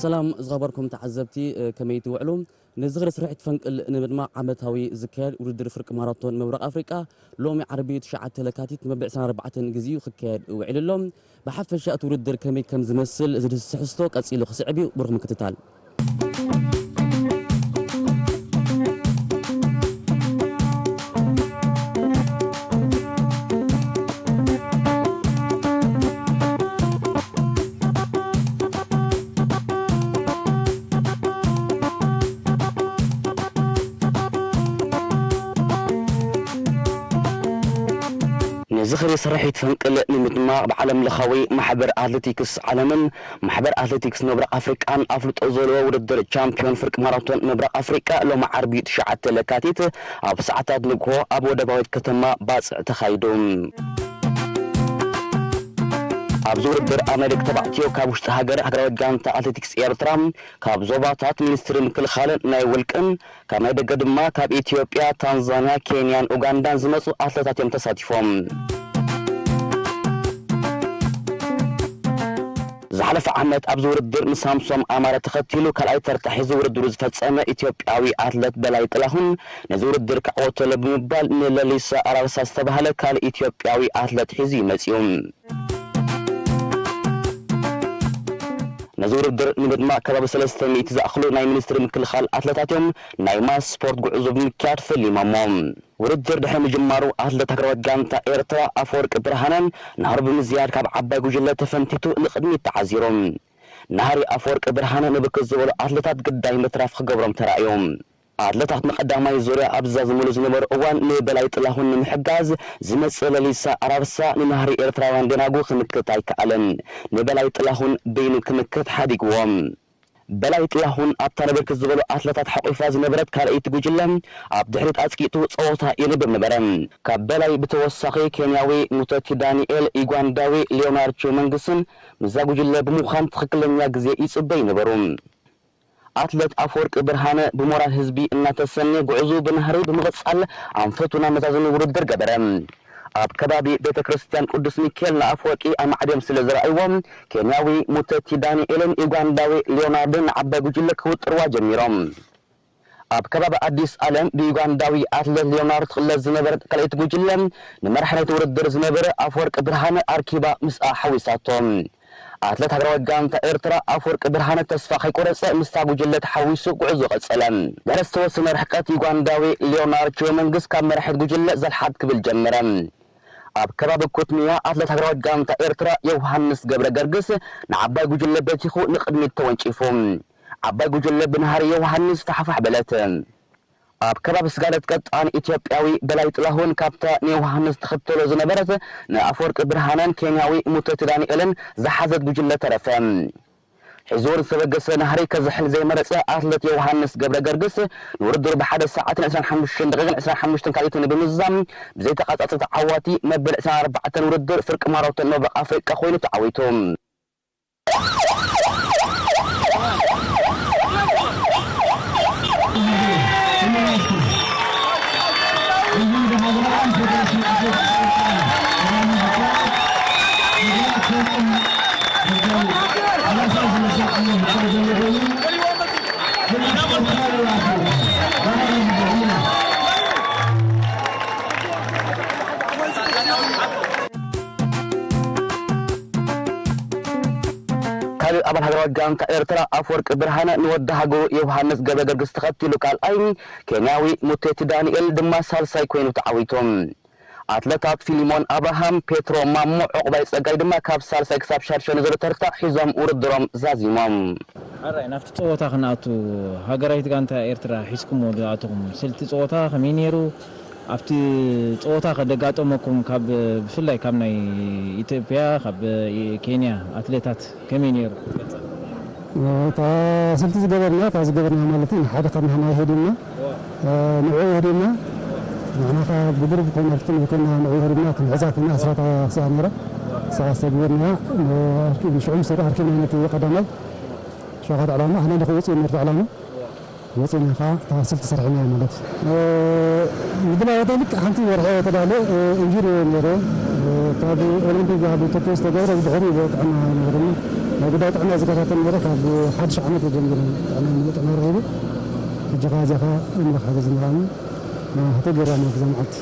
ሰላም ዝኸበርኩም ተዓዘብቲ፣ እ፣ ከመይ ትውዕሉ? ንዝኽሪ ስርሒት ፈንቅል ንምድማቕ ዓመታዊ ዝካየድ ውድድር ፍርቂ ማራቶን ምብራቕ ኣፍሪቃ ሎሚ ዓርቢ ትሽዓተ ለካቲት መበል ዕስራን ኣርባዕተን ግዜኡ ክካየድ ውዒሉ ኣሎ። ብሓፈሻ እቲ ውድድር ከመይ ከም ዝመስል ዝድህስስ ትሕዝቶ ቀጺሉ ክስዕብ እዩ። ብሩኽ ምክትታል። ንዝኽሪ ስርሒት ፈንቅል ንምድማቕ ብዓለም ለኻዊ ማሕበር ኣትሌቲክስ ዓለምን ማሕበር ኣትሌቲክስ ምብራቕ ኣፍሪቃን ኣፍልጦ ዘለዎ ውድድር ቻምፒዮን ፍርቂ ማራቶን ምብራቕ ኣፍሪቃ ሎሚ ዓርቢ ትሽዓተ ለካቲት ኣብ ሰዓታት ንግሆ ኣብ ወደባዊት ከተማ ባጽዕ ተኻይዱ። ኣብዚ ውድድር ኣብ ናይ ደቂ ተባዕትዮ ካብ ውሽጢ ሃገር ሃገራዊት ጋንታ ኣትሌቲክስ ኤርትራ፣ ካብ ዞባታት ሚኒስትሪ ምክልኻልን ናይ ውልቅን፣ ካብ ናይ ደገ ድማ ካብ ኢትዮጵያ፣ ታንዛንያ፣ ኬንያን ኡጋንዳን ዝመጹ ኣትሌታት እዮም ተሳቲፎም። ዝሓለፈ ዓመት ኣብዚ ውድድር ንሳምሶም ኣማረ ተኸቲሉ ካልኣይ ተርታ ሒዙ ውድድሩ ዝፈጸመ ኢትዮጵያዊ ኣትሌት በላይ ጥላሁን ነዚ ውድድር ክዕወተሉ ብምባል ንለሊሳ ኣራርሳ ዝተባህለ ካልእ ኢትዮጵያዊ ኣትሌት ሒዙ እዩ መጺኡ። ነዚ ውድድር ንምድማቕ ከባቢ ሰለስተ ሚእቲ ዝኣኽሉ ናይ ሚኒስትሪ ምክልኻል ኣትሌታት እዮም ናይ ማስ ስፖርት ጉዕዞ ብምክያድ ፈሊሞሞ። ውድድር ድሕሪ ምጅማሩ ኣትሌት ሃገራዊት ጋንታ ኤርትራ ኣፈወርቂ ብርሃነን ናህሩ ብምዝያድ ካብ ዓባይ ጉጅለ ተፈንቲቱ ንቕድሚት ተዓዚሩ። ናህሪ ኣፈወርቂ ብርሃነ ንብርክት ዝበሉ ኣትሌታት ግዳይ ምትራፍ ክገብሮም ተራእዩ። ኣትሌታት ንቐዳማይ ዙርያ ኣብ ዝዛዘምሉ ዝነበሩ እዋን ንበላይ ጥላሁን ንምሕጋዝ ዝመጽእ ለሊሳ ኣራርሳ ንናህሪ ኤርትራውያን ደናጉ ክምክት ኣይከኣለን። ንበላይ ጥላሁን በይኑ ክምክት ሓዲግዎ። በላይ ጥላሁን ኣብታ ንብርክት ዝበሉ ኣትሌታት ሓቑፋ ዝነበረት ካልኣይቲ ጉጅለ ኣብ ድሕሪት ኣጽቂጡ ጸወታ የንብብ ነበረ። ካብ በላይ ብተወሳኺ ኬንያዊ ሙተቲ ዳንኤል፣ ዩጋንዳዊ ሊዮናርድ ኪዮመንግስን ምስዛ ጉጅለ ብምዃን ትኽክለኛ ግዜ ይጽበዩ ነበሩ። ኣትሌት ኣፈወርቂ ብርሃነ ብሞራል ህዝቢ እናተሰነየ ጉዕዞኡ ብናህሪ ብምቕጻል ኣንፈቱ ናብ መዛዘሚ ውድድር ገበረ። ኣብ ከባቢ ቤተ ክርስቲያን ቅዱስ ሚካኤል ንኣፈወርቂ ኣማዕድዮም ስለ ዝረኣይዎ፣ ኬንያዊ ሙተቲ ዳንኤልን ዩጋንዳዊ ሊዮናርድን ንዓባይ ጉጅለ ክውጥርዋ ጀሚሮም። ኣብ ከባቢ ኣዲስ ኣለም ብዩጋንዳዊ ኣትሌት ሊዮናርድ ትቕለስ ዝነበረት ካልኣይቲ ጉጅለ፣ ንመራሒ ናይቲ ውድድር ዝነበረ ኣፈወርቂ ብርሃነ ኣርኪባ ምስኣ ሓዊሳቶ። ኣትሌት ሃገራዊት ጋንታ ኤርትራ ኣፈወርቂ ብርሃነ ተስፋ ከይቆረጸ ምስታ ጉጅለ ተሓዊሱ ጉዕዞ ቀጸለ። ድሕሪ ዝተወሰነ ርሕቀት ዩጋንዳዊ ሊዮናርድ ኪዮመንግስ ካብ መራሒት ጉጅለ ዘልሓት ክብል ጀመረ። ኣብ ከባቢ ኩትሚያ ኣትሌት ሃገራዊት ጋንታ ኤርትራ ዮውሃንስ ገብረ ገርግስ ንዓባይ ጉጅለ በቲኹ ንቕድሚት ተወንጪፉ። ዓባይ ጉጅለ ብናህሪ ዮውሃንስ ተሓፋሕ በለት። ኣብ ከባቢ ስጋለት ቀጣን ኢትዮጵያዊ በላይ ጥላሁን ካብታ ንዮውሃንስ ትኽተሎ ዝነበረት ንኣፈወርቂ ብርሃነን ኬንያዊ ሙተቲ ዳንኤልን ዝሓዘት ጉጅለ ተረፈ። ሒዝዎ ዝተበገሰ ናህሪ ከዝሕል ዘይመረጸ ኣትሌት ዮውሃንስ ገብረ ገርግስ ንውድድሩ ብሓደ ሰዓትን ዕስራን ሓሙሽተን ደቂቕን ዕስራን ሓሙሽተን ካልኢትን ብምዝዛም ብዘይተቓጻጸ ተዓዋቲ መበል ዕስራን ኣርባዕተን ውድድር ፍርቂ ማራቶን ምብራቕ ኣፍሪቃ ኮይኑ ተዓዊቱ። ካልእ ኣባል ሃገራዊት ጋንታ ኤርትራ ኣፈወርቂ ብርሃነ ንወዲ ሃገሩ ዮውሃንስ ገብረ ገርግስ ተኸቲሉ ካልኣይ፣ ኬንያዊ ሙቴቲ ዳንኤል ድማ ሳልሳይ ኮይኑ ተዓዊቱ። ኣትለታት ፊሊሞን ኣብርሃም፣ ፔትሮ ማሞ፣ ዑቕባይ ጸጋይ ድማ ካብ ሳልሳይ ክሳብ ሻድሻይ ንዘሎ ተርታ ሒዞም ውድድሮም ዛዚሞም። ሕራይ ናብቲ ጸወታ ክንኣቱ፣ ሃገራዊት ጋንታ ኤርትራ ሒዝኩሞ ዝኣተኹም ስልቲ ጸወታ ከመይ ነይሩ? ኣብቲ ጸወታ ከደጋጠመኩም ካብ፣ ብፍላይ ካብ ናይ ኢትዮጵያ፣ ካብ ኬንያ ኣትሌታት ከመይ ነይሩ? እታ ስልቲ ዝገበርና፣ እታ ዝገበርና ማለት እዩ፣ ንሓደ ካብ ንሕና ይሄድና፣ ንዕኡ ይሄድና፣ ንሕና ከኣ ብግሩፕ ኮይና ብትን ኮይና ንዕኡ ይሄድና፣ ክንሕዛ ኮይና ኣስራታ ክስኣ ነይራ። ንሳ ዝተግበርና፣ ንሽዑ ምስ ኣርኪብና ነቲ ቀዳማይ፣ ሸውዓተ ዕላማ፣ ንሕና ንኽወጽእ ነርቱ ዕላማ። ወፂና ከዓ ተዋስል ተሰርሕና ማለት እዩ። ምድላዋታ ልክ ሓንቲ ወርሒ ተዳለ፣ ኢንጁሪ ነይረ። ካብ ኦሎምፒክ ኣብ ቶኪዮ ዝተገብረ ብድሕሪ ጥዕና ነይርና። ናይ ጉዳይ ጥዕና ዝከታተል ነይረ። ካብ ሓድሽ ዓመት ጀሚሩ ጥዕና፣ ምሉእ ጥዕና ረኺቡ። ሕጂ ኸዓ እዚኣ ኸዓ ኣምላኽ ሓገዝኒ ኸዓ ማህተ ገይራ እዛ መዓልቲ።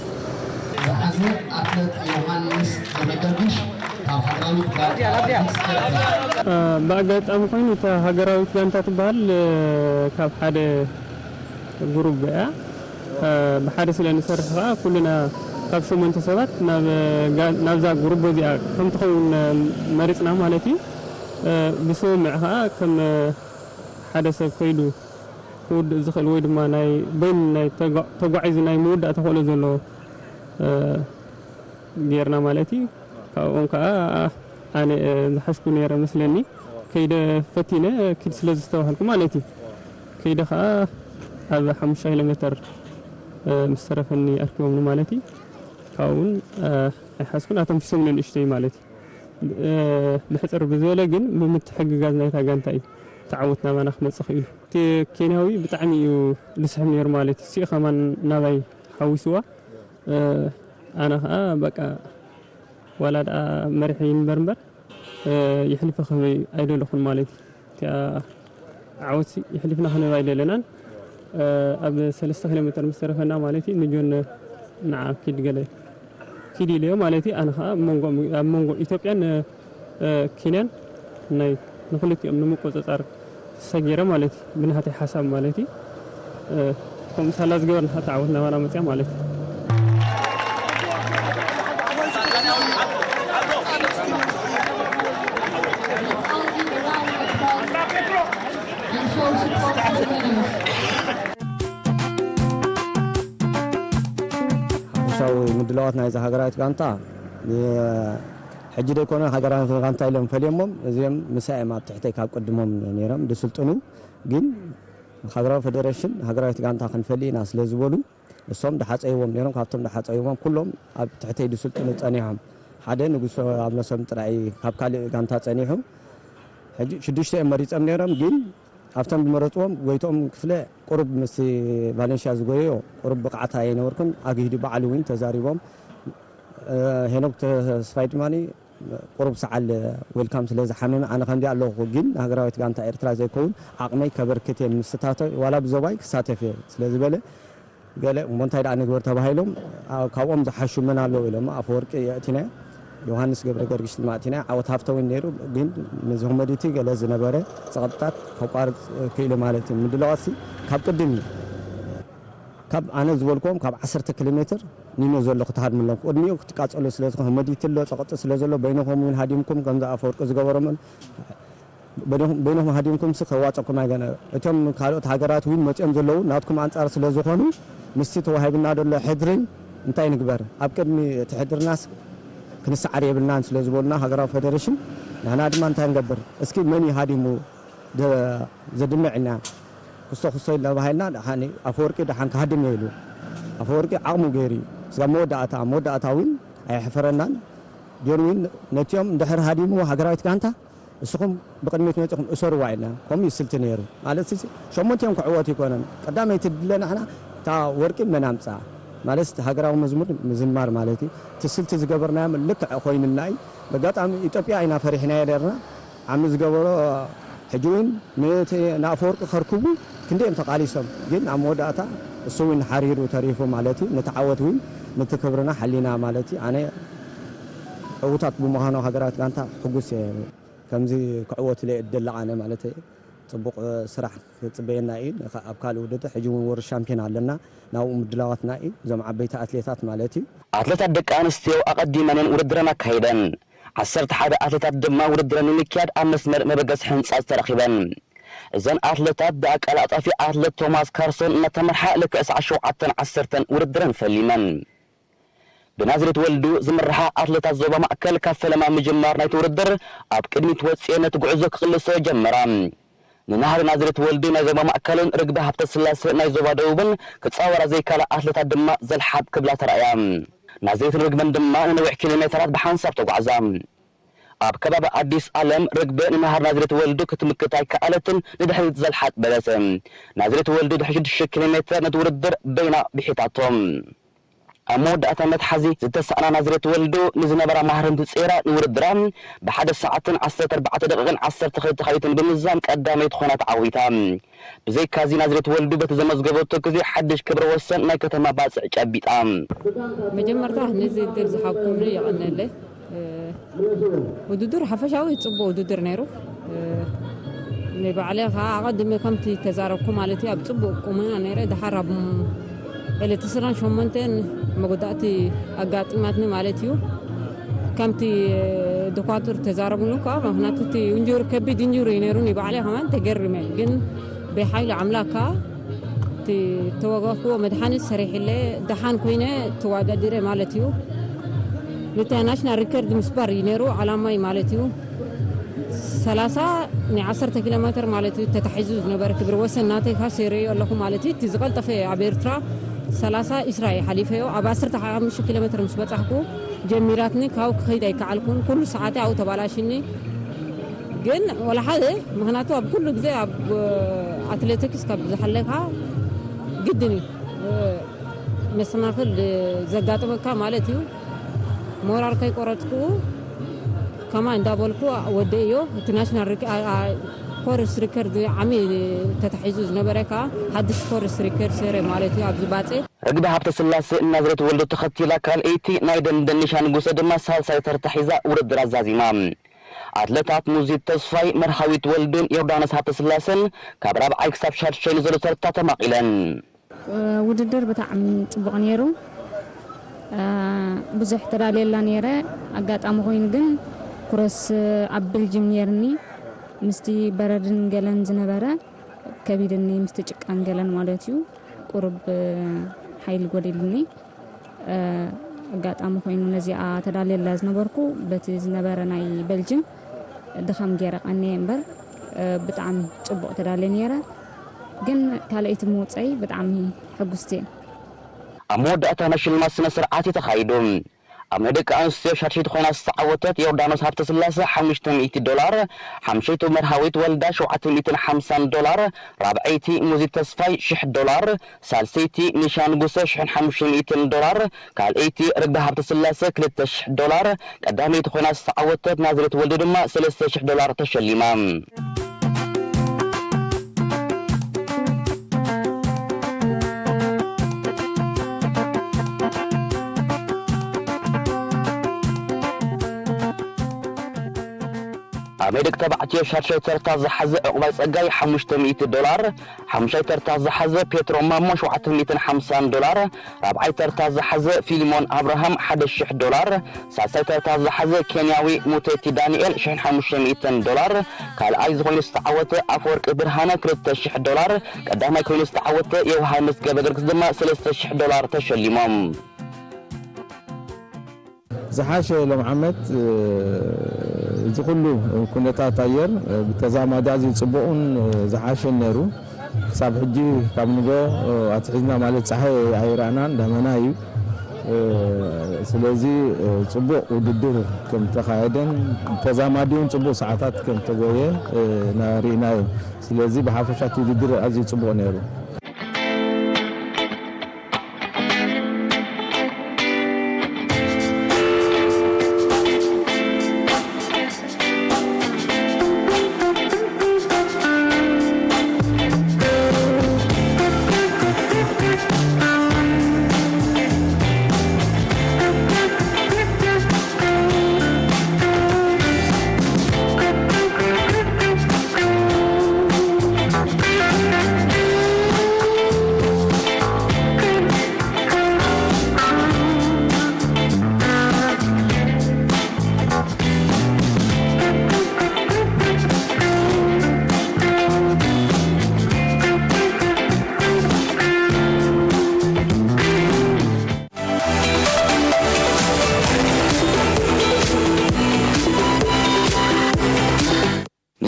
ዝሓዘ ኣትሌት ዮሃንስ ገብረገርግሽ ካብ ሃገራዊት ጋንታ ኣትሌቲክስ ኤርትራ። ብኣጋጣሚ ኮይኑ እታ ሃገራዊት ጋንታ ትበሃል ካብ ሓደ ጉሩብ እያ። ብሓደ ስለ ንሰርሕ ከዓ ኩልና ካብ ሸሞንተ ሰባት ናብ ጋ-፣ ናብዛ ጉሩብ እዚኣ ከም ትኸውን መሪፅና ማለት እዩ። ብስምምዕ ከዓ ከም ሓደ ሰብ ከይዱ ክውድእ ዝኽእል ወይ ድማ ናይ በይኑ ናይ ተጓ-፣ ተጓዒዙ ናይ ምውዳእ ተኽእሎ ዘለዎ ጌርና ማለት እዩ። ካብኦም ከዓ ኣነ ዝሓዝኩ ነይረ መስለኒ። ከይደ ፈቲነ ኪድ ስለ ዝተባሃልኩ ማለት እዩ። ከይደ ከዓ ኣብ ሓሙሽተ ኪሎ ሜተር ምስ ተረፈኒ ኣርኪቦምኒ ማለት እዩ። ካብኡ እውን ኣይሓዝኩን፣ ኣተንፊሶምኒ ንእሽተይ ማለት እዩ። ብሕፅር ብዝበለ ግን ብምትሕግጋዝ ናይታ ጋንታ እዩ ተዓወት ናባና ክመፅእ ክኢሉ። እቲ ኬንያዊ ብጣዕሚ እዩ ዝስሕብ ነይሩ ማለት እዩ። ሲኡ ከማን ናባይ ሓዊስዋ። ኣነ ከዓ በቃ ዋላ ደኣ መሪሐ ይንበር እምበር የሕልፈ ክህበይ ኣይደለኹን ማለት እዩ። እቲኣ ዓወትሲ የሕሊፍና ክንህብ ኣይደለናን። ኣብ ሰለስተ ኪሎ ሜተር ምስ ተረፈና ማለት እዩ ንጆን ንዓ ኪድ ገለ ኪድ ኢለዮ ማለት እዩ። ኣነ ከዓ ኣብ መንጎ፣ ኣብ መንጎ ኢትዮጵያን ኬንያን ናይ ንክልቲኦም ንምቁፅፃር ሰጊረ ማለት እዩ። ብናተይ ሓሳብ ማለት እዩ። ከምኡ ሳላ ዝገበርና ተዓወትና ዋላ መፅያ ማለት እዩ። ሓፈሻዊ ምድላዋት ናይዛ ሃገራዊት ጋንታ ሕጂ ደይኮነ ሃገራዊት ጋንታ ኢሎም ፈልዮሞም፣ እዚኦም ምሳይ እዮም ኣብ ትሕተይ ካብ ቅድሞም ነይሮም ዝስልጥኑ። ግን ሃገራዊ ፌደሬሽን ሃገራዊት ጋንታ ክንፈሊ ኢና ስለ ዝበሉ እሶም ደሓፀይዎም ነይሮም። ካብቶም ደሓፀይዎም ኩሎም ኣብ ትሕተይ ዝስልጥኑ ጸኒሖም። ሓደ ንጉሶ ኣብ ነሶም ጥራይ ካብ ካልእ ጋንታ ጸኒሑ። ሕጂ ሽዱሽተ እዮም መሪጸም ነይሮም፣ ግን ኣብቶም ዝመረጽዎም ጎይትኦም ክፍለ ቁሩብ ምስቲ ቫለንሽያ ዝጎየዮ ቁሩብ ብቕዓት ኣይነበርኩን። ኣግሂዱ ባዕሉ እውን ተዛሪቦም። ሄኖክ ተስፋይ ድማ ቁሩብ ሰዓል ዌልካም ስለ ዝሓመመ ኣነ ከምዚ ኣለኹ፣ ግን ንሃገራዊት ጋንታ ኤርትራ ዘይከውን ዓቕመይ ከበርክት እየ፣ ምስታተ ዋላ ብዞባይ ክሳተፍ እየ ስለ ዝበለ ገለ እሞ እንታይ ደኣ ንግበር ተባሂሎም፣ ኣ-፣ ካብኦም ዝሓሹ መን ኣለዉ ኢሎም ኣፈወርቂ የእቲና፣ ዮሃንስ ገብረ ገርግሽ ድማ ኣእቲና፣ ዓወት ሃፍተ እውን ነይሩ፣ ግን ንዝኾመዲቲ ገለ ዝነበረ ጸቕጥታት ከቋርጽ ክኢሉ ማለት እዩ። ምድላዋትሲ ካብ ቅድም እዩ። ካብ ኣነ ዝበልክዎም ካብ ዓሰርተ ኪሎ ሜትር ኒኖ ዘሎ ክትሃድሙ ኣለኩም። ቅድሚኡ ክትቃጸሉ ስለ ዝኾነ፣ መዲት ኣሎ፣ ጸቕጢ ስለ ዘሎ፣ በይንኹም እውን ሃዲምኩም፣ ከምዚ ኣፈወርቂ ዝገበሮምን፣ በይንኹም፣ በይንኹም ሃዲምኩምሲ ከዋጸኩም ኣይገነ። እቶም ካልኦት ሃገራት እውን መጺኦም ዘለዉ ናትኩም ኣንጻር ስለ ዝኾኑ፣ ምስቲ ተዋሂብና ዘሎ ሕድሪ እንታይ ንግበር? ኣብ ቅድሚ እቲ ሕድርናስ ክንሰዓር የብልናን ስለ ዝበሉና፣ ሃገራዊ ፌደሬሽን፣ ንሕና ድማ እንታይ ንገብር? እስኪ መን እዩ ሃዲሙ? ደ-፣ ዘድምዕ ኢልና ክሶ ክሶ ኢልና ተባሂልና፣ ደሓን ኣፈወርቂ ደሓን ክሃድም እየ ኢሉ። ኣፈወርቂ ዓቕሙ ገይሩ እዩ። ስጋብ መወዳእታ፣ ኣብ መወዳእታ እውን ኣየሕፈረናን። ጆን እውን ነቲኦም እንድሕር ሃዲሙ ሃገራዊት ጋንታ፣ ንስኹም ብቕድሚት መጺኹም እሰርዋ ኢልና። ከምኡ እዩ ስልቲ ነይሩ። ማለት፣ ሸሞንቲኦም ክዕወት ኣይኮነን። ቀዳመይቲ ድለ ንሕና እታ ወርቂ መን ኣምጽኣ? ማለት፣ ሃገራዊ መዝሙር ምዝማር ማለት እዩ። እቲ ስልቲ ዝገበርናዮም ልክዕ ኮይኑልና እዩ። በጋጣሚ ኢትዮጵያ ኢና ፈሪሕናዮ ነርና። ዓሚ ዝገበሮ ሕጂ እውን ነቲ ንኣፈወርቂ ከርክቡ ክንደይ እዮም ተቓሊሶም፣ ግን ኣብ መወዳእታ እሱ እውን ሓሪሩ ተሪፉ ማለት እዩ። ነቲ ዓወት እውን ነቲ ክብርና ሓሊና ማለት እዩ። ኣነ ዕዉታት ብምዃኑ ሃገራዊት ጋንታ ሕጉስ እየ። ከምዚ ክዕወት ኢለ እየ እደሊ ኣነ ማለት እዩ። ጽቡቕ ስራሕ ክጽበየና እዩ። ንኻ-፣ ኣብ ካልእ ውድድር ሕጂ እውን ወርልድ ሻምፒዮን ኣለና። ናብኡ ምድላዋትና እዩ። እዞም ዓበይቲ ኣትሌታት ማለት እዩ። ኣትሌታት ደቂ ኣንስትዮ ኣቐዲመን እየን ውድድረን ኣካይደን። ዓሰርተ ሓደ ኣትሌታት ድማ ውድድረን ንምክያድ ኣብ መስመር መበገሲ ህንጻ ዝተረኺበን። እዘን ኣትሌታት ብኣቀላጣፊ ኣትሌት ቶማስ ካርሶን እናተመርሓ ልክዕ ሰዓት ሸውዓተን ዓሰርተን ውድድረን ፈሊመን። ብናዝሬት ወልዱ ዝምርሓ ኣትሌታት ዞባ ማእከል ካብ ፈለማ ምጅማር ናይቲ ውድድር ኣብ ቅድሚት ወጺኤን ነቲ ጉዕዞ ክቕልሶ ጀመራ። ንናህሪ ናዝሬት ወልዱ ናይ ዞባ ማእከልን ርግቢ ሃብተስላሰ ናይ ዞባ ደቡብን ክጻወራ ዘይከላ ኣትሌታት ድማ ዘልሓጥ ክብላ ተራእያ። ናዝሬትን ርግበን ድማ ንነዊሕ ኪሎ ሜተራት ብሓንሳብ ተጓዕዛ። ኣብ ከባቢ ኣዲስ ኣለም ርግበ ንናህሪ ናዝሬት ወልዱ ክትምክት ኣይከኣለትን፣ ንድሕሪት ዘልሓጥ በለሰ። ናዝሬት ወልዱ ድሕሪ ሽዱሽተ ኪሎ ሜተር ነቲ ውድድር በይና ብሒታቶ። ኣብ መወዳእታ መትሓዚ ዝተሳእና ናዝሬት ወልዱ ንዝነበራ ማህረምቲ ጼራ ንውድድራ ብሓደ ሰዓትን ዓሰርተ ኣርባዕተ ደቂቕን ዓሰርተ ክልተ ካዩትን ብምዝዛም ቀዳመይቲ ኮይና ተዓዊታ። ብዘይካዚ ናዝሬት ወልዱ በቲ ዘመዝገበቶ ግዜ ሓድሽ ክብረ ወሰን ናይ ከተማ ባጽዕ ጨቢጣ። መጀመርታ ነዚ እድል ዝሃብኩምኒ የቐነለ። ውድድር ሓፈሻዊ ጽቡቅ ውድድር ነይሩ። ንባዕለ ከዓ ኣቐድመ ከምቲ ተዛረብኩ ማለት እዩ ኣብ ጽቡቅ ቁመና ነይረ። ድሓር ኣብ ኤለ ተስራን ሸሞንተን መጉዳእቲ ኣጋጢማትኒ ማለት እዩ። ከምቲ ድኳቱር ተዛረቡኒ እኳ ምክንያቱ እቲ እንጁሪ ከቢድ እንጁሪ እዩ ነይሩ። ንባዕለ ከማን ተገሪመ ግን ብሓይሊ ኣምላክ ከዓ እቲ ተወጋእክዎ መድሓኒት ሰሪሕለ ደሓን ኮይነ ተዋዳዲረ ማለት እዩ። ነቲ ናሽናል ሪከርድ ምስባር እዩ ነይሩ ዓላማይ ማለት እዩ። ሰላሳ ናይ ዓሰርተ ኪሎ ሜትር ማለት እዩ ተታሒዙ ዝነበረ ክብሪ ወሰን ናተይ ካ ሰይረዮ ኣለኹ ማለት እዩ። እቲ ዝቐልጠፈ ኣብ ኤርትራ ሰላሳ ኢስራ እዩ ሓሊፈዮ። ኣብ ዓሰርተ ሓሙሽተ ኪሎ ሜትር ምስ በጻሕኩ ጀሚራትኒ ካብ ክኸይድ ኣይከዓልኩን። ኩሉ ሰዓተይ ኣብኡ ተባላሽኒ። ግን ወላ ሓደ ምክንያቱ ኣብ ኩሉ ግዜ ኣብ ኣትሌቲክስ ካብ ዝሓለካ ግድን እዩ መሰናክል ዘጋጥመካ ማለት እዩ። ሞራል ከይቆረጥኩ ከማ እንዳበልኩ ወደ እዮ እቲ ናሽናል ኮርስ ሪከርድ ዓሚ ተታሒዙ ዝነበረ ከዓ ሓድሽ ኮርስ ሪከርድ ሰረ ማለት እዩ ኣብዚ ባፀ ርግቢ ሃብተ ስላሴ እናዝሬት ወልዱ ተኸቲላ ካልኣይቲ ናይ ደንደን ኒሻ ንጉሰ ድማ ሳልሳይ ተርታ ሒዛ ውድድር ኣዛዚማ። ኣትለታት ሙዚት ተስፋይ፣ መርሃዊት ወልዱን ዮርዳኖስ ሃብተስላሰን ካብ ራብዓይ ክሳብ ሻድሻይ ንዘሎ ተርታ ተማቒለን። ውድድር ብጣዕሚ ፅቡቕ ነይሩ። ብዙሕ ተዳልየላ ነይረ። ኣጋጣሚ ኮይኑ ግን ኩረስ ኣብ ቤልጅም ነይርኒ ምስቲ በረድን ገለን ዝነበረ ከቢድኒ ምስቲ ጭቃን ገለን ማለት እዩ። ቁሩብ ሓይሊ ጎዲልኒ። ኣጋጣሚ ኮይኑ ነዚኣ ተዳልየላ ዝነበርኩ በቲ ዝነበረ ናይ በልጅም ድኻም ገይረ ቀንየ እምበር ብጣዕሚ ፅቡቕ ተዳልየ ነይረ። ግን ካልኣይቲ ምውፀይ ብጣዕሚ ሕጉስቲ እየ። ኣብ መወዳእታ ናይ ሽልማት ስነ ስርዓት እዩ ተኻይዱ። ኣብ ናይ ደቂ ኣንስትዮ ሻድሸይቲ ኮይና ዝተዓወተት ዮርዳኖስ ሃብተስላሰ ሓሙሽተ ሚእቲ ዶላር፣ ሓምሸይቲ መርሃዊት ወልዳ ሸውዓተ ሚእትን ሓምሳን ዶላር፣ ራብዐይቲ ሙዚት ተስፋይ ሽሕ ዶላር፣ ሳልሰይቲ ኒሻ ንጉሰ ሽሕን ሓሙሽተ ሚእትን ዶላር፣ ካልኣይቲ ርግቢ ሃብተስላሰ ክልተ ሽሕ ዶላር፣ ቀዳመይቲ ኮይና ዝተዓወተት ናዝሬት ወልዱ ድማ ሰለስተ ሽሕ ዶላር ተሸሊማ። ኣብ ናይ ደቂ ተባዕትዮ ሻድሻይ ተርታ ዝሓዘ ዕቑባይ ጸጋይ ሓሙሽተ ሚእቲ ዶላር፣ ሓሙሻይ ተርታ ዝሓዘ ፔትሮ ማሞ ሸውዓተ ሚእትን ሓምሳን ዶላር፣ ራብዓይ ተርታ ዝሓዘ ፊልሞን ኣብርሃም ሓደ ሽሕ ዶላር፣ ሳልሳይ ተርታ ዝሓዘ ኬንያዊ ሙቴቲ ዳንኤል ሽሕን ሓሙሽተ ሚእትን ዶላር፣ ካልኣይ ዝኾይኑ ዝተዓወተ ኣፈወርቂ ብርሃነ ክልተ ሽሕ ዶላር፣ ቀዳማይ ኮይኑ ዝተዓወተ ዮሃንስ ገብረገርግስ ድማ ሰለስተ ሽሕ ዶላር ተሸሊሞም። ዝሓሸ ሎም ዓመት እዚ ኩሉ ኩነታት ኣየር ብተዛማዲ ኣዝዩ ፅቡቕን ዝሓሸን ነይሩ። ክሳብ ሕጂ ካብ ንጎ ኣትሒዝና ማለት ፀሓይ ኣይረኣናን ደመና እዩ። ስለዚ ፅቡቕ ውድድር ከም ተኻየደን ተዛማዲ እውን ፅቡቕ ሰዓታት ከም ተጎየ ኢና ርኢናዮ። ስለዚ ብሓፈሻ እቲ ውድድር ኣዝዩ ፅቡቕ ነይሩ።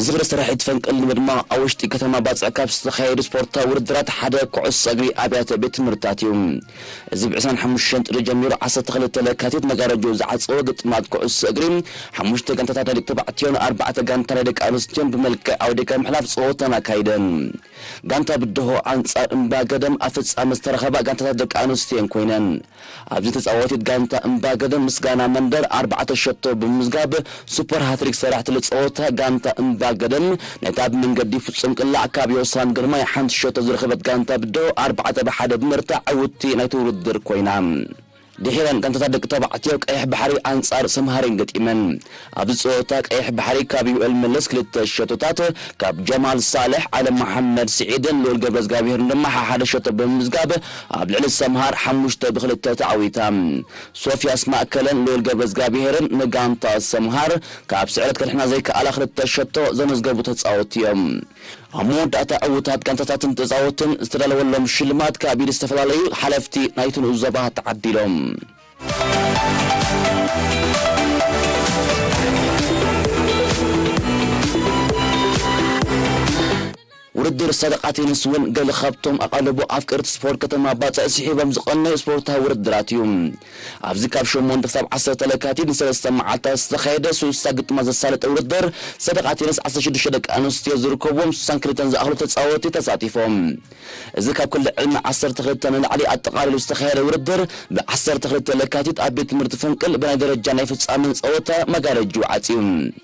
ዝኽሪ ስራሒት ፈንቅል ንምድማቕ ኣብ ውሽጢ ከተማ ባጽዕ ካብ ዝተኻየዱ ስፖርታዊ ውድድራት ሓደ ኩዕሶ እግሪ ኣብያተ ቤት ትምህርትታት እዩ። እዚ ብ ዕስራን ሓሙሽተን ጥሪ ጀሚሩ ዓሰርተ ክልተ ለካቲት መጋረጆ ዝዓጸወ ግጥማት ኩዕሶ እግሪ፣ ሓሙሽተ ጋንታታት ናይ ደቂ ተባዕትዮን ኣርባዕተ ጋንታ ናይ ደቂ ኣንስትዮን ብመልክዕ ኣውዲካ ምሕላፍ ጸወታን ኣካይደን። ጋንታ ብድሆ ኣንጻር እምባ ገደም ኣብ ፍጻመ ዝተረኸባ ጋንታታት ደቂ ኣንስትዮን ኮይነን። ኣብዚ ተጻዋቲት ጋንታ እምባ ገደም ምስጋና መንደር ኣርባዕተ ሸቶ ብምምዝጋብ ሱፐር ሃትሪክ ሰራሕቲ ለጸወታ ጋንታ እምባ ገደም ነታ ብመንገዲ ፍጹም ቅላዕ ካብ ዮሳን ግርማይ ሓንቲ ሸቶ ዝረኸበት ጋንታ ብድሆ ኣርባዕተ ብሓደ ብምርታዕ ዕውቲ ናይቲ ውድድር ኮይና። ድሒረን ጋንታታት ደቂ ተባዕትዮ ቀይሕ ባሕሪ ኣንጻር ሰምሃሪን ገጢመን። ኣብዚ ጸወታ ቀይሕ ባሕሪ ካብ ዩኤል መለስ ክልተ ሸቶታት፣ ካብ ጀማል ሳልሕ፣ ዓለም መሓመድ ስዒድን ልኡል ገብረዝጋብሄርን ድማ ሓደ ሸቶ ብምምዝጋብ ኣብ ልዕሊ ሰምሃር ሓሙሽተ ብክልተ ተዓዊታ። ሶፊያስ ማእከለን ልኡል ገብረዝጋብሄርን ንጋንታ ሰምሃር ካብ ስዕረት ከድሕና ዘይከኣላ ክልተ ሸቶ ዘመዝገቡ ተጻወትቲ እዮም። ኣብ መወዳእታ ዕዉታት ጋንታታትን ተጻወትን ዝተዳለወሎም ሽልማት ካብ ኢድ ዝተፈላለዩ ሓለፍቲ ናይቲ ንኡስ ዞባ ተዓዲሎም። ውድድር ሰደቓ ቴኒስ እውን ገለ ካብቶም ኣቓልቦ ኣፍቀርቲ ስፖርት ከተማ ባጽዕ ስሒቦም ዝቐነዩ ስፖርታዊ ውድድራት እዩ። ኣብዚ ካብ ሸሞንተ ክሳብ ዓሰርተ ለካቲት ንሰለስተ መዓልታት ዝተኻየደ ስልሳ ግጥማት ዘሳለጠ ውድድር ሰደቓ ቴኒስ ዓሰርተ ሽዱሽተ ደቂ ኣንስትዮ ዝርከብዎም ስሳን ክልተን ዝኣኽሉ ተጻወትቲ ተሳቲፎም። እዚ ካብ ክሊ ዕድመ ዓሰርተ ክልተ ንላዕሊ ኣጠቓሊሉ ዝተኻየደ ውድድር ብ ዓሰርተ ክልተ ለካቲት ኣብ ቤት ትምህርቲ ፈንቅል ብናይ ደረጃ ናይ ፍጻመን ጸወታ መጋረጅኡ ዓጽዩ።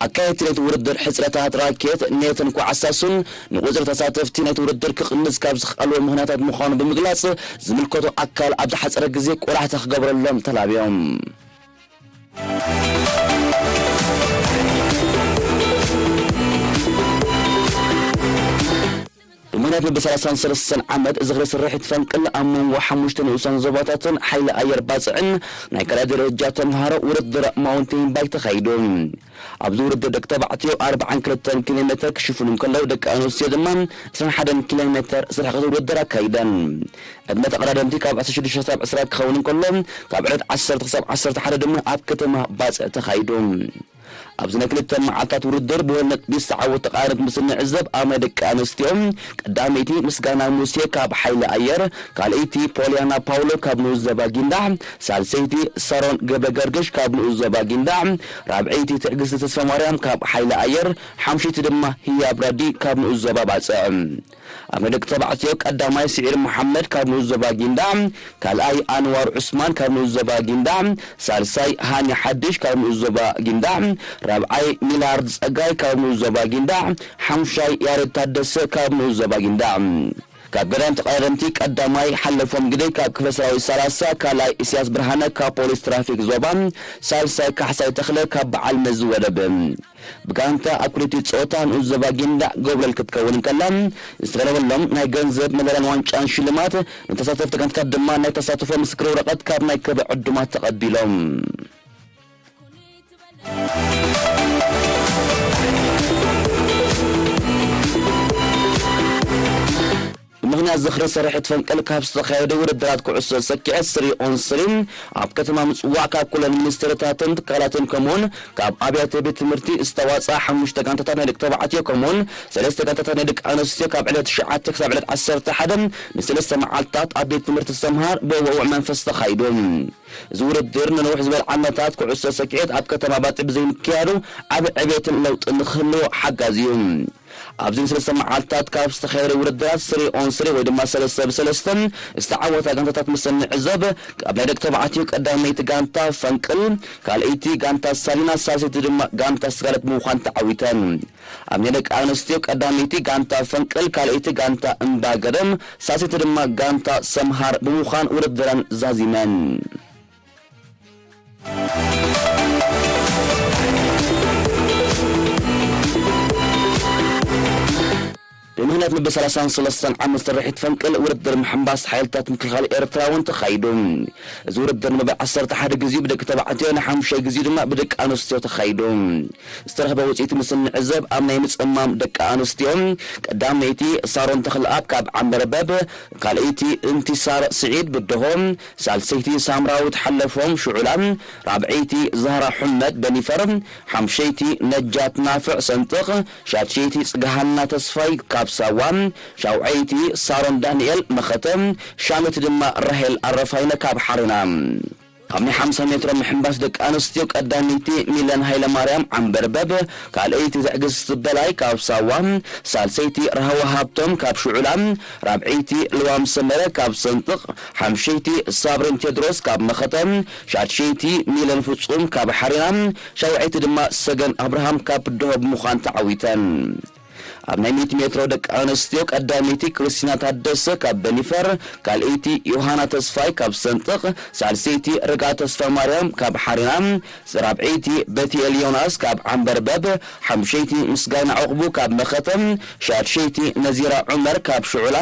ኣካየድቲ ናይቲ ውድድር ሕጽረታት ራኬት፣ ኔትን ኳዕሳሱን ንቁጽሪ ተሳተፍቲ ናይቲ ውድድር ክቕንስ ካብ ዝኸኣልዎ ምኽንያታት ምዃኑ ብምግላጽ፣ ዝምልከቶ ኣካል ኣብ ዝሓጸረ ግዜ ቆላሕታ ክገብረሎም ተላብዮም። ብምኽንያት በቢ ሰላሳን ሰለስተን ዓመት ዝኽሪ ስርሒት ፈንቅል ኣብ መንጎ ሓሙሽተ ንኡሳን ዞባታትን ሓይሊ ኣየር ባጽዕን ናይ ካልኣይ ደረጃ ተምሃሮ ውድድር ማውንቴን ባይክ ተኻይዱ። ኣብዚ ውድድር ደቂ ተባዕትዮ ኣርብዓን ክልተን ኪሎ ሜተር ክሽፍኑ እንከለዉ፣ ደቂ ኣንስትዮ ድማ ዕስራን ሓደን ኪሎ ሜተር ዝርሕቀት ውድድር ኣካይደን። ዕድመ ተቐዳደምቲ ካብ ዕስራን ሽዱሽተን ክሳብ ዕስራ ክኸውን እንከሎ፣ ካብ ዕለት ዓሰርተ ክሳብ ዓሰርተ ሓደ ድማ ኣብ ከተማ ባጽዕ ተኻይዱ። ኣብዚ ናይ ክልተ መዓልታት ውድድር ብወል ነጥቢ ዝተዓወቱ ተቓረብቲ ምስ እንዕዘብ፣ ኣብ ናይ ደቂ ኣንስትዮ ቀዳመይቲ ምስጋና ሙሴ ካብ ሓይሊ ኣየር፣ ካልኣይቲ ፖልያና ፓውሎ ካብ ንኡስ ዞባ ጊንዳዕ፣ ሳልሰይቲ ሳሮን ገብረ ገርግሽ ካብ ንኡስ ዞባ ጊንዳዕ፣ ራብዐይቲ ትዕግስቲ ተስፋ ማርያም ካብ ሓይሊ ኣየር፣ ሓምሸይቲ ድማ ህያብ ረዲ ካብ ንኡስ ዞባ ባጽዕ። ኣብ ናይ ደቂ ተባዕትዮ ቀዳማይ ስዒድ መሓመድ ካብ ንኡስ ዞባ ጊንዳዕ፣ ካልኣይ ኣንዋር ዑስማን ካብ ንኡስ ዞባ ጊንዳዕ፣ ሳልሳይ ሃኒ ሓድሽ ካብ ንኡስ ዞባ ጊንዳዕ፣ ራብዓይ ሚላርድ ጸጋይ ካብ ንኡስ ዞባ ጊንዳዕ፣ ሓሙሻይ ያሬድ ታደሰ ካብ ንኡስ ዞባ ጊንዳዕ። ካብ ገዳይም ተቐዳደምቲ ቀዳማይ ሓለፎም ግደይ ካብ ክፍለ ሰራዊት ሰላሳ፣ ካልኣይ ኢሳያስ ብርሃነ ካብ ፖሊስ ትራፊክ ዞባ፣ ሳልሳይ ካሕሳይ ተኽለ ካብ በዓል መዚ ወደብ። ብጋንታ ኣብ ክልቲኡ ጸወታ ንኡስ ዞባ ጊንዳዕ ጎብለል ክትከውን እንከላ፣ ዝተዳለወሎም ናይ ገንዘብ መዳልያን ዋንጫን ሽልማት፣ ንተሳተፍቲ ጋንታታት ድማ ናይ ተሳትፎ ምስክር ወረቐት ካብ ናይ ክብሪ ዕዱማት ተቐቢሎም። ብምኽንያት ዝኽሪ ስርሒት ፈንቅል ካብ ዝተኻየዱ ውድድራት ኩዕሶ ሰኪዐት ስሪ ኦን ስሪ ኣብ ከተማ ምጽዋዕ ካብ ኩለን ሚኒስትርታትን ትካላትን ከምኡውን ካብ ኣብያተ ቤት ትምህርቲ ዝተዋጽኣ ሓሙሽተ ጋንታታት ናይ ደቂ ተባዕትዮ ከምኡውን ሰለስተ ጋንታታት ናይ ደቂ ኣንስትዮ ካብ ዕለት ትሽዓተ ክሳብ ዕለት ዓሰርተ ሓደ ንሰለስተ መዓልታት ኣብ ቤት ትምህርቲ ሰምሃር ብውዕዉዕ መንፈስ ተኻይዱ። እዚ ውድድር ንንውሕ ዝበለ ዓመታት ኩዕሶ ሰኪዔት ኣብ ከተማ ባጽዕ ብዘይምክያዱ ዓቢ ዕቤትን ለውጥን ንክህልዎ ሓጋዚ እዩ። ኣብዚ ንሰለስተ መዓልታት ካብ ዝተኻየደ ውድድራት ስሪ ኦን ስሪ ወይ ድማ ሰለስተ ብሰለስተ ዝተዓወታ ጋንታታት ምስ እንዕዘብ፣ ካብ ናይ ደቂ ተባዕትዮ ቀዳመይቲ ጋንታ ፈንቅል፣ ካልኣይቲ ጋንታ ሳሊና፣ ሳልሰይቲ ድማ ጋንታ ስጋለት ብምዃን ተዓዊተን። ኣብ ናይ ደቂ ኣንስትዮ ቀዳመይቲ ጋንታ ፈንቅል፣ ካልኣይቲ ጋንታ እምባ ገደም፣ ሳልሰይቲ ድማ ጋንታ ሰምሃር ብምዃን ውድድረን ዛዚመን። ብምኽንያት መበል ሰላሳን ሰለስተን ዓመት ስርሒት ፈንቅል ውድድር ምሕንባስ ሓይልታት ምክልኻል ኤርትራ እውን ተኻይዱ። እዚ ውድድር ንመበል ዓሰርተ ሓደ ግዜኡ ብደቂ ተባዕትዮ፣ ንሓሙሻይ ግዜኡ ድማ ብደቂ ኣንስትዮ ተኻይዱ። ዝተረኽበ ውፅኢት ምስ እንዕዘብ፣ ኣብ ናይ ምፅማም ደቂ ኣንስትዮ ቀዳመይቲ ሳሮን ተኽለኣብ ካብ ዓምበርበብ፣ ካልኣይቲ እንቲሳር ስዒድ ብድሆ፣ ሳልሰይቲ ሳምራዊት ሓለፎም ሽዑላ፣ ራብዐይቲ ዛህራ ሑመድ በኒፈር፣ ሓምሸይቲ ነጃት ናፍዕ ሰንጥቕ፣ ሻድሸይቲ ጽግሃና ተስፋይ ካብ ሳዋ፣ ሻውዓይቲ ሳሮን ዳንኤል መኸተ፣ ሻመት ድማ ራሄል ኣረፋይነ ካብ ሓሬና። ኣብ ናይ ሓምሳ ሜትሮ ምሕንባስ ደቂ ኣንስትዮ ቀዳመይቲ ሚለን ሃይለማርያም ዓምበርበብ፣ ካልኣይቲ ትዕግስቲ በላይ ካብ ሳዋ፣ ሳልሰይቲ ራህዋ ሃብቶም ካብ ሽዑላ፣ ራብዐይቲ ልዋም ሰመረ ካብ ሰንጥቕ፣ ሓምሸይቲ ሳብሪን ቴድሮስ ካብ መኸተ፣ ሻድሸይቲ ሚለን ፍጹም ካብ ሓሬና፣ ሻውዐይቲ ድማ ሰገን ኣብርሃም ካብ ድሆ ብምዃን ተዓዊተን። ኣብ ናይ ሚእቲ ሜትሮ ደቂ ኣንስትዮ ቀዳመይቲ ክርስቲና ታደሰ ካብ በኒፈር፣ ካልኣይቲ ዮሃና ተስፋይ ካብ ሰንጥቕ፣ ሳልሰይቲ ርጋ ተስፋ ማርያም ካብ ሓሬና፣ ራብዐይቲ በቲኤል ዮናስ ካብ ዓምበርበብ፣ ሓምሸይቲ ምስጋና ዕቑቡ ካብ መኸተ፣ ሻድሸይቲ ነዚራ ዑመር ካብ ሽዑላ፣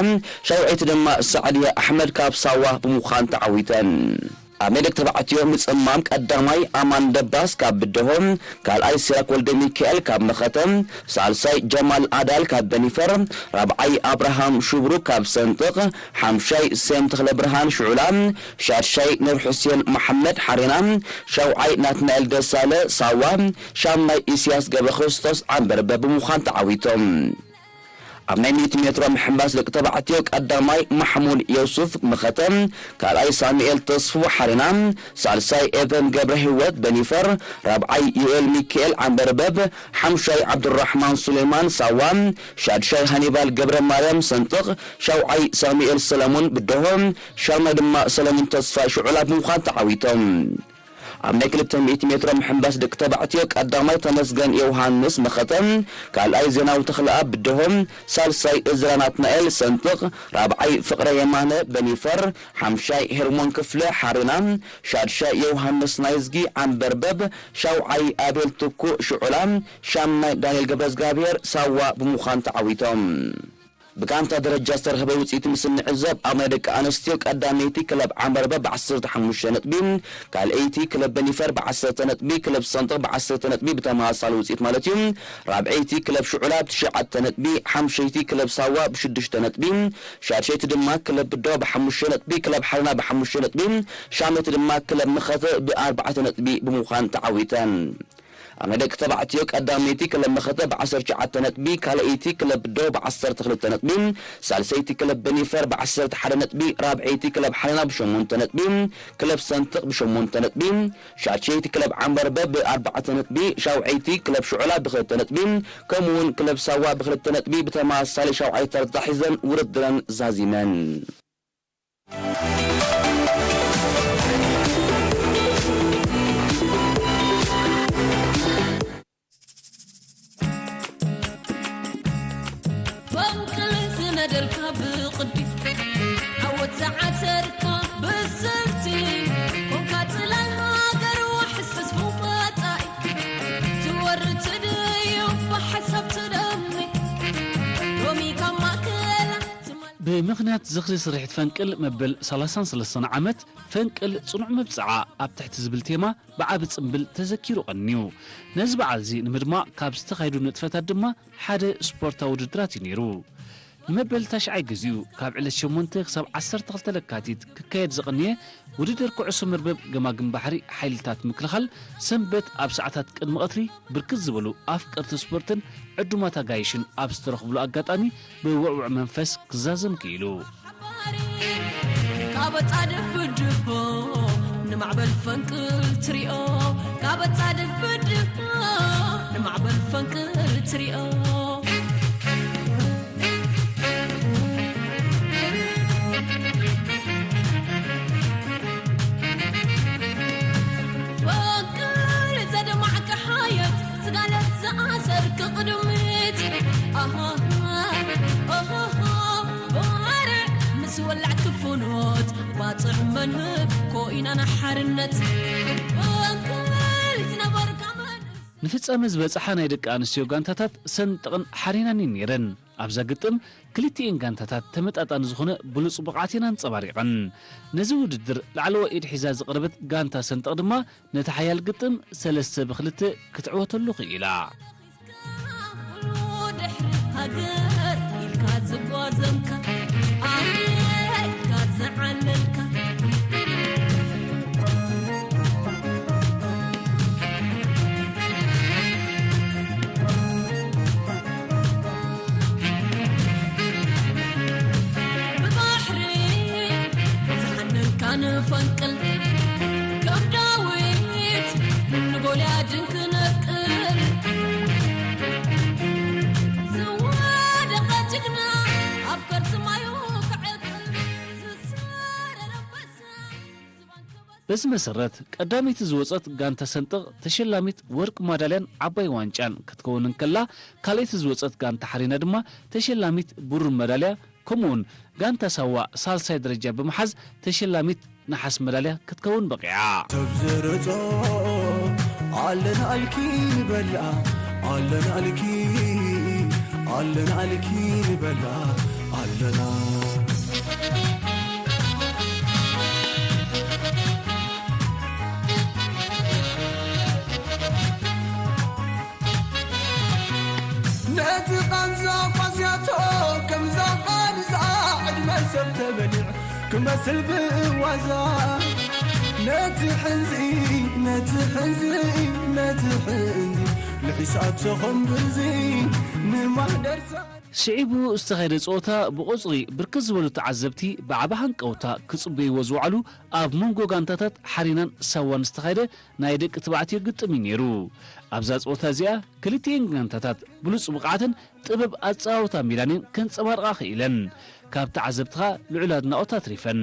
ሻውዐይቲ ድማ ሳዕድያ ኣሕመድ ካብ ሳዋ ብምዃን ተዓዊተን። ኣብ ናይ ደቂ ተባዕትዮ ምጽማም ቀዳማይ ኣማን ደባስ ካብ ብደሆ፣ ካልኣይ ሲራክ ወልደ ሚካኤል ካብ መኸተ፣ ሳልሳይ ጀማል ኣዳል ካብ በኒፈር፣ ራብዓይ ኣብርሃም ሽብሩ ካብ ሰንጥቕ፣ ሓምሻይ ሴም ተኽለ ብርሃን ሽዑላ፣ ሻድሻይ ኑር ሑሴን መሓመድ ሓሬና፣ ሻውዓይ ናትናኤል ደሳለ ሳዋ፣ ሻምናይ ኢስያስ ገብረ ክርስቶስ ዓምበርበብ ብምዃን ተዓዊቶም። ኣብ ናይ ሚእቲ ሜትሮ ምሕንባስ ደቂ ተባዕትዮ ቀዳማይ ማሕሙድ የሱፍ መኸተ፣ ካልኣይ ሳሙኤል ተስፉ ሓሬና፣ ሳልሳይ ኤቨን ገብረ ህይወት በኒፈር፣ ራብዓይ ዩኤል ሚካኤል ዓምበርበብ፣ ሓምሻይ ዓብዱራሕማን ሱሌማን ሳዋ፣ ሻድሻይ ሃኒባል ገብረ ማርያም ሰንጥቕ፣ ሻውዓይ ሳሙኤል ሰለሙን ብደሆ፣ ሻምናይ ድማ ሰለሙን ተስፋይ ሽዑላ ብምዃን ተዓዊቶም። ኣብ ናይ ክልተ ሚእቲ ሜትሮ ምሕንባስ ደቂ ተባዕትዮ ቀዳማይ ተመስገን ዮሃንስ መኸተ፣ ካልኣይ ዜናዊ ተኽለኣብ ብደሆ፣ ሳልሳይ እዝራ ናትናኤል ሰንጥቕ፣ ራብዓይ ፍቕረ የማነ በኒፈር፣ ሓምሻይ ሄርሞን ክፍለ ሓሬና፣ ሻድሻይ ዮሃንስ ናይዝጊ ዓምበርበብ፣ ሻውዓይ ኣቤል ትኩእ ሽዑላ፣ ሻምናይ ዳንኤል ገብረዝጋብሔር ሳዋ ብምዃን ተዓዊቶም። ብጋንታ ደረጃ ዝተረኽበ ውፅኢት ምስ እንዕዘብ፣ ኣብ ናይ ደቂ ኣንስትዮ ቀዳመይቲ ክለብ ዓምበርበብ ብዓሰርተ ሓሙሽተ ነጥቢ፣ ካልኣይቲ ክለብ በኒፈር ብዓሰርተ ነጥቢ፣ ክለብ ሰንጥቕ ብዓሰርተ ነጥቢ ብተመሳሳሊ ውፅኢት ማለት እዩ፣ ራብዐይቲ ክለብ ሽዑላ ብትሽዓተ ነጥቢ፣ ሓምሸይቲ ክለብ ሳዋ ብሽዱሽተ ነጥቢ፣ ሻድሸይቲ ድማ ክለብ ብዶ ብሓሙሽተ ነጥቢ፣ ክለብ ሓረና ብሓሙሽተ ነጥቢ፣ ሻመይቲ ድማ ክለብ መኸተ ብኣርባዕተ ነጥቢ ብምዃን ተዓዊተን። ኣብ ናይ ደቂ ተባዕትዮ ቀዳመይቲ ክለብ መኸተ ብዓሰርተ ትሽዓተ ነጥቢ፣ ካልኣይቲ ክለብ ዶ ብዓሰርተ ክልተ ነጥቢ፣ ሳልሰይቲ ክለብ በኒፈር ብዓሰርተ ሓደ ነጥቢ፣ ራብዐይቲ ክለብ ሓረና ብሸሞንተ ነጥቢ፣ ክለብ ሰንጥቕ ብሸሞንተ ነጥቢ፣ ሻድሸይቲ ክለብ ዓምበርበብ ብኣርባዕተ ነጥቢ፣ ሻውዐይቲ ክለብ ሽዑላ ብክልተ ነጥቢ፣ ከምኡውን ክለብ ሳዋ ብክልተ ነጥቢ ብተመሳሳሊ ሻውዓይ ተርታ ሒዘን ውድድረን ዛዚመን። ፈንቅል ዝነደልካ ብቕዲ ዓወት ዝዓተርካ ብስርቲ ኮንካ ጽላል ሃገር ዋሕስስ ፈጣኢ ትወሪ ትድዩ ብሓሳብ ትደሚ ሎሚ ካብ ማእከላ ትማል ብምኽንያት ዝኽሪ ስርሒት ፈንቅል መበል ሰላሳን ሰለስተን ዓመት ፈንቅል ጽኑዕ መብጽዓ ኣብ ትሕቲ ዝብል ቴማ ብዓቢ ጽምብል ተዘኪሩ ቀንዩ። ነዚ በዓል እዚ ንምድማቕ ካብ ዝተኻየዱ ንጥፈታት ድማ ሓደ ስፖርታዊ ውድድራት እዩ ነይሩ። ንመበል ታሽዓይ ግዜኡ ካብ ዕለት ሸሞንተ ክሳብ ዓሰርተ ክልተ ለካቲት ክካየድ ዝቐንየ ውድድር ኩዕሶ መርበብ ገማግም ባሕሪ ሓይልታት ምክልኻል ሰንበት ኣብ ሰዓታት ቅድሚ ቀትሪ ብርክት ዝበሉ ኣፍቀርቲ ስፖርትን ዕዱማት ኣጋይሽን ኣብ ዝተረኽብሉ ኣጋጣሚ ብውዕውዕ መንፈስ ክዛዘም ክኢሉ። ካብ ጻድፍ ብድሆ ንማዕበል ፈንቅል ትሪኦ ካብ ጻድፍ ብድሆ ንማዕበል ፈንቅል ትሪኦ ፈንቅል ዘደማዕካ ሓየት ስጋለት ዝኣሰርክ ቅድሚት ኣሃሃ ኦሆሆ ባርዕ ምስ ወላዕ ክፉኖት ባጽዕ መንህብ ኮይና ንሓርነት ፈንቅል ዝነበርካ መንስ ንፍጻመ ዝበጽሓ ናይ ደቂ ኣንስትዮ ጋንታታት ሰንጠቕን ሓሪናን እየን ነይረን። ኣብዛ ግጥም ክልቲኤን ጋንታታት ተመጣጣኒ ዝኾነ ብሉጽ ብቕዓት እየን ኣንጸባሪቐን። ነዚ ውድድር ላዕለዋይ ኢድ ሒዛ ዝቐረበት ጋንታ ሰንጠቕ ድማ ነቲ ሓያል ግጥም ሰለስተ ብክልተ ክትዕወተሉ ክኢላ። በዚ መሰረት ቀዳመይቲ ዝወጸት ጋንታ ሰንጠቕ ተሸላሚት ወርቂ ማዳልያን ዓባይ ዋንጫን ክትከውን እንከላ፣ ካልኣይቲ ዝወጸት ጋንታ ሓሪና ድማ ተሸላሚት ብሩር መዳልያ፣ ከምኡውን ጋንታ ሳዋ ሳልሳይ ደረጃ ብምሓዝ ተሸላሚት ነሓስ መዳልያ ክትከውን በቒዓ። ሰብ ዝርጾ ኣለናልኪ ንበላ ኣለናልኪ ኣለናልኪ ንበላ ኣለና። ነቲ ቃንዛ ቋስያቶ ከምዛ ቃንዛ ዕድመ ሰብ ተበሊዕ ክመስል ብዋዛ። ነቲ ሕንዚ ነቲ ሕንዚ ነቲ ሕንዚ ልሒሳቶ ከምብዚ ንማህደርሳ። ስዒቡ ዝተኻየደ ጸወታ ብቑጽሪ ብርክት ዝበሉ ተዓዘብቲ ብዓቢ ሃንቀውታ ክጽበይዎ ዝወዓሉ ኣብ መንጎ ጋንታታት ሓሪናን ሳዋን ዝተኻየደ ናይ ደቂ ተባዕትዮ ግጥም እዩ ነይሩ። ኣብዛ ጸወታ እዚኣ ክልቲኤን ጋንታታት ብሉጽ ብቕዓትን ጥበብ ኣጸዋውታ ሜዳን እየን ከንጸባርቓ ክኢለን። ካብ ተዓዘብትኻ ልዑል ኣድናቖት ኣትሪፈን።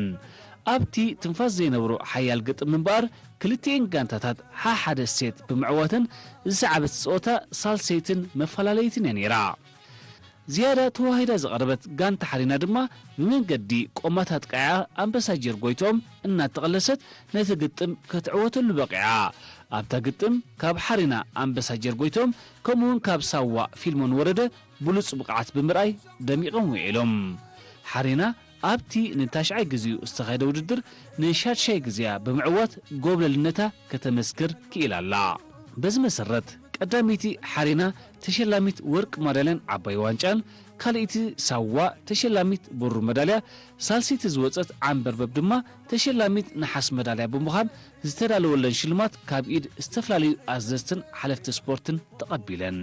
ኣብቲ ትንፋስ ዘይነብሮ ሓያል ግጥም እምበኣር ክልቲኤን ጋንታታት ሓሓደ ሴት ብምዕዋተን ዝሰዓበት ጸወታ ሳልሰይትን መፈላለይትን እያ ነይራ። ዝያዳ ተዋሂዳ ዝቐረበት ጋንታ ሓሪና ድማ ብመንገዲ ቆማት ኣጥቃዒዓ ኣንበሳ ጀርጎይትኦም እናተቐለሰት ነቲ ግጥም ክትዕወተሉ በቒዓ። ኣብታ ግጥም ካብ ሓሪና ኣንበሳ ጀርጎይትኦም ከምኡውን ካብ ሳዋ ፊልሞን ወረደ ብሉጽ ብቕዓት ብምርኣይ ደሚቖም ውዒሎም። ሓሪና ኣብቲ ንታሽዓይ ግዜኡ ዝተኻየደ ውድድር ንሻድሻይ ግዜኣ ብምዕዋት ጎብለልነታ ከተመስክር ክኢላ ኣላ። በዚ መሰረት ቀዳመይቲ ሓሪና ተሸላሚት ወርቂ ማዳልያን ዓባይ ዋንጫን፣ ካልኣይቲ ሳዋ ተሸላሚት ብሩር መዳልያ፣ ሳልሰይቲ ዝወጸት ዓንበርበብ ድማ ተሸላሚት ነሓስ መዳልያ ብምዃን ዝተዳለወለን ሽልማት ካብ ኢድ ዝተፈላለዩ ኣዘዝትን ሓለፍቲ ስፖርትን ተቐቢለን።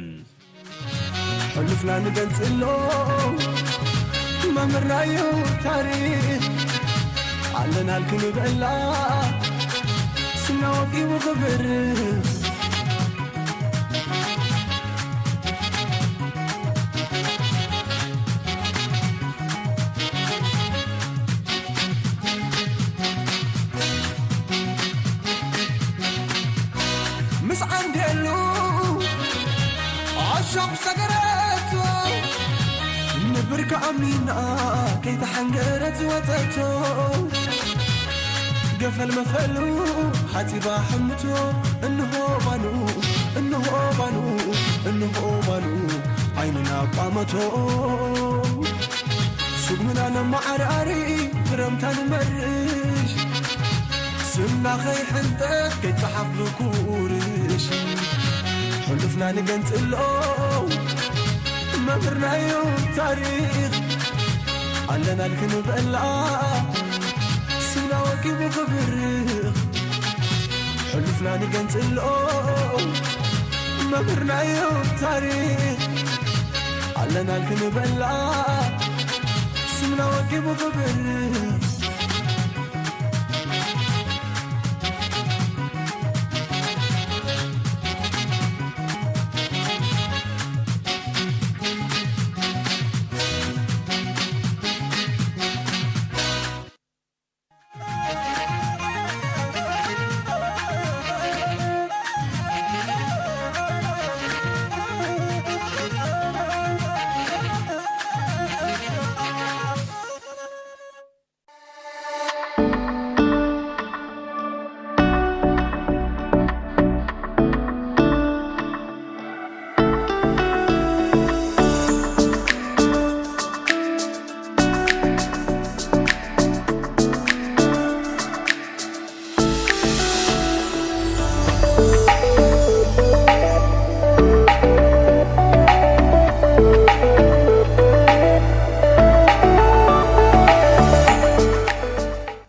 ሕሉፍና ንገንጽሎ መምህርናዮ ታሪኽ ኣለናልኪ ንበላ ስምና ወቂቡ ክብር። ምስ ዓንዴሉ ኣሻቕ ሰገረቶ ንብርካ ኣሚና ከይተሓንገረት ወተቶ ገፈል መፈሉ ሓፂባ ሕምቶ እንሆ ባኑ እንሆ ባኑ እንሆ ባኑ ዓይንና ቋመቶ ስጉምና ነመዓራሪ ክረምታ ንመርሽ ስምና ከይሕንጠት ከይፀሓፍ ብኩርሽ ሕሉፍና ንገንፅሎ መምህርናዮ ታሪኽ ኣለናል ክንበላ ስምና ወቂቡ ክብርኽ ሕሉፍና ንገንፅሎ መምህርናዮ ታሪኽ ኣለናል ክንበላ ስምና ወቂቡ ክብርኽ